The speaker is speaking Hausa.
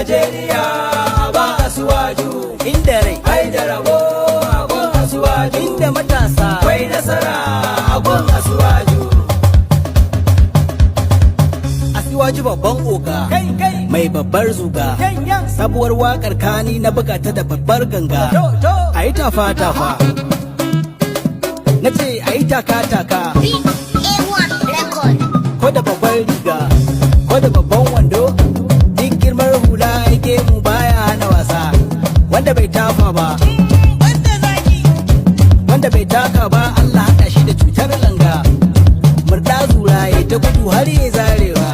Najeriya ba Asiwaju. Inda rai ai da rabo a gun Asiwaju. Inda matasa akwai nasara a gun Asiwaju. Asiwaju babban oga. Kai kai. Mai babbar zuga. Yan yan. Sabuwar wakar kani na buga ta da babbar ganga. To to. A yi tafa tafa. Na ce a yi taka taka. A1 Record. Ko da babbar riga ko da babban wando, duk girmar hula gemu baya hana wasa. Wanda bai tafa ba, Banda zaki. wanda bai taka ba, Allah haɗa shi da cutar langa. Murɗa zura ya ta gudu har ya zarewa.